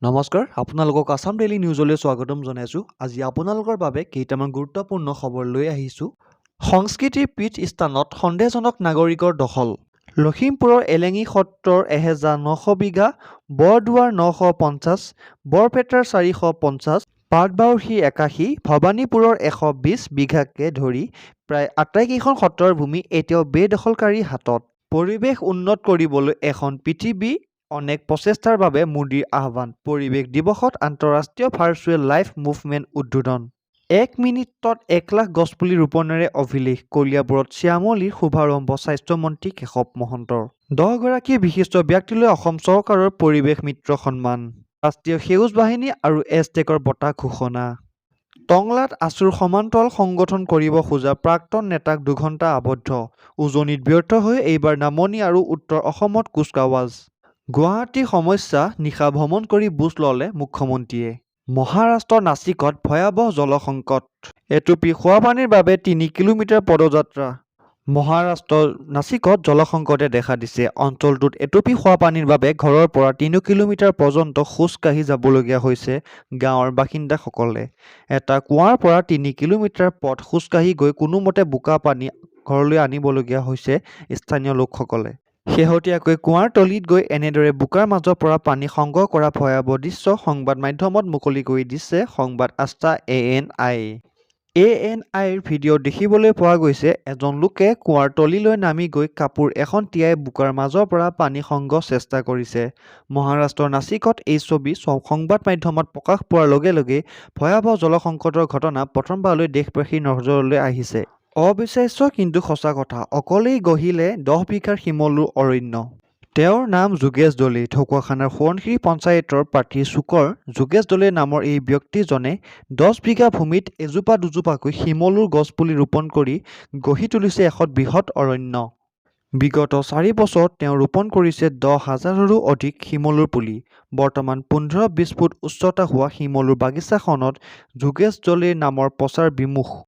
নমস্কাৰ, আপোনালোকক আছাম ডেইলী নিউজলৈ স্বাগতম জনাইছোঁ। আজি আপোনালোকৰ বাবে কেইটামান গুৰুত্বপূৰ্ণ খবৰ লৈ আহিছোঁ। সংস্কৃতিৰ পীঠস্থানত সন্দেহজনক নাগৰিকৰ দখল। লখিমপুৰৰ এলেঙী সত্ৰৰ 1900 বিঘা, বৰদোৱাৰ 950, বৰপেটাৰ 450, পাটবাউসীৰ 81, ভৱানীপুৰৰ 120 বিঘাকে ধৰি প্ৰায় আটাইকেইখন সত্ৰৰ ভূমি এতিয়াও বেদখলকাৰীৰ হাতত। পৰিৱেশ উন্নত কৰিবলৈ এখন পৃথিৱী, অনেক প্ৰচেষ্টাৰ বাবে মোদীৰ আহ্বান। পৰিৱেশ দিৱসত আন্তঃৰাষ্ট্ৰীয় ভাৰ্চুৱেল লাইফ মুভমেণ্ট উদ্বোধন। এক মিনিটত 1 লাখ গছপুলি ৰোপণেৰে অভিলেখ। কলিয়াবৰত শ্যামলীৰ শুভাৰম্ভ স্বাস্থ্যমন্ত্ৰী কেশৱ মহন্তৰ। 10গৰাকী বিশিষ্ট ব্যক্তিলৈ অসম চৰকাৰৰ পৰিৱেশ মিত্ৰ সন্মান। ৰাষ্ট্ৰীয় সেউজ বাহিনী আৰু এজটেকৰ বঁটা ঘোষণা। টংলাত আছুৰ সমান্তৰাল সংগঠন কৰিব খোজা প্ৰাক্তন নেতাক 2 ঘণ্টা আবদ্ধ। উজনিত ব্যৰ্থ হৈ এইবাৰ নামনি আৰু উত্তৰ অসমত কুচকাৱাজ। গুৱাহাটীৰ সমস্যা নিশা ভ্ৰমণ কৰি বুজ ললে মুখ্যমন্ত্ৰীয়ে। মহাৰাষ্ট্ৰৰ নাছিকত ভয়াৱহ জলসংকট। এটুপি খোৱাপানীৰ বাবে 3 কিলোমিটাৰ পদযাত্ৰা। মহাৰাষ্ট্ৰৰ নাছিকত জলসংকটে দেখা দিছে। অঞ্চলটোত এটুপি খোৱাপানীৰ বাবে ঘৰৰ পৰা 3 কিলোমিটাৰ পৰ্যন্ত খোজ কাঢ়ি যাবলগীয়া হৈছে গাঁৱৰ বাসিন্দাসকলে। এটা কুঁৱাৰ পৰা 3 কিলোমিটাৰ পথ খোজকাঢ়ি গৈ কোনোমতে বোকা পানী ঘৰলৈ আনিবলগীয়া হৈছে স্থানীয় লোকসকলে। শেহতীয়াকৈ কুঁৱাৰ তলিত গৈ এনেদৰে বোকাৰ মাজৰ পৰা পানী সংগ্ৰহ কৰা ভয়াৱহ দৃশ্য সংবাদ মাধ্যমত মুকলি কৰি দিছে সংবাদ সংস্থা এ এন আইয়ে। এ এন আইৰ ভিডিঅ'ত দেখিবলৈ পোৱা গৈছে, এজন লোকে কুঁৱাৰ তলিলৈ নামি গৈ কাপোৰ এখন তিয়াই বোকাৰ মাজৰ পৰা পানী সংগ্ৰহ চেষ্টা কৰিছে। মহাৰাষ্ট্ৰৰ নাছিকত এই ছবি সংবাদ মাধ্যমত প্ৰকাশ পোৱাৰ লগে লগেই ভয়াৱহ জলসংকটৰ ঘটনা প্ৰথমবাৰলৈ দেশবাসীৰ নজৰলৈ আহিছে। অবিশ্বাস্য, কিন্তু সঁচা কথা। অকলেই গঢ়িলে 10 বিঘাৰ শিমলুৰ অৰণ্য। তেওঁৰ নাম যোগেশ দলে। ঢকুৱাখনাৰ সোৱণশিৰি পঞ্চায়তৰ পাতিৰ চুকৰ যোগেশ দলে নামৰ এই ব্যক্তিজনে 10 বিঘা ভূমিত এজোপা দুজোপাকৈ শিমলুৰ গছপুলি ৰোপণ কৰি গঢ়ি তুলিছে এখন বৃহৎ অৰণ্য। বিগত 4 বছৰত তেওঁ ৰোপণ কৰিছে 10 হাজাৰৰো অধিক শিমলুৰ পুলি। বৰ্তমান 15-20 ফুট উচ্চতা হোৱা শিমলুৰ বাগিচাখনত যোগেশ দলে নামৰ প্ৰচাৰ বিমুখ।